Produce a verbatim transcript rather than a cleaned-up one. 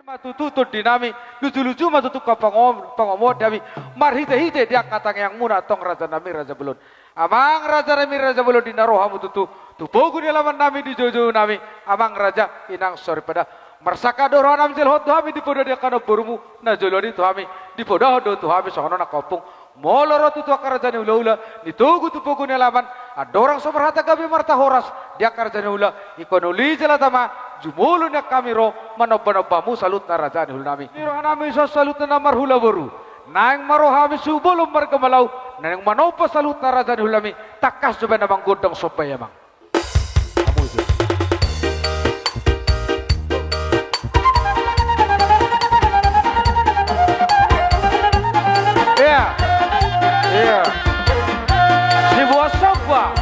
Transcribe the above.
Ma tutu tondinami, lujuluju ma tutu angka pangom-, pangomoan di hami, marhitehite di angka tangiangmuna antong rajanami raja bolon. Amang rajanami raja bolon, di na ro hamu tutu tu pogu ni alamannami di joujounami, amang raja, inang soripada, marsangkap do rohanami, jalo hot do hami di poda ni angka namborumu, na joloan i tu hami dipodahon do tu hami songon on angka ompung. Molo ro tutu angka raja ni hulahula, ni togu tu pogu ni alaman, andorang so marhata gabe marta horas di angka raja ni hula, ingkon uli jala tama, jumolo nian hami ro manombanomba hamu saluhutna raja ni hulanami. Ni rohanami songon saluhutna na marhula boru, naeng ma ro hami sibolon marga Malau, naeng manomba saluhutna raja ni hulanami, tangkas jo baen na manggondang somba i, amang. Hamu jo. Iya. Iya. Sibuat somba.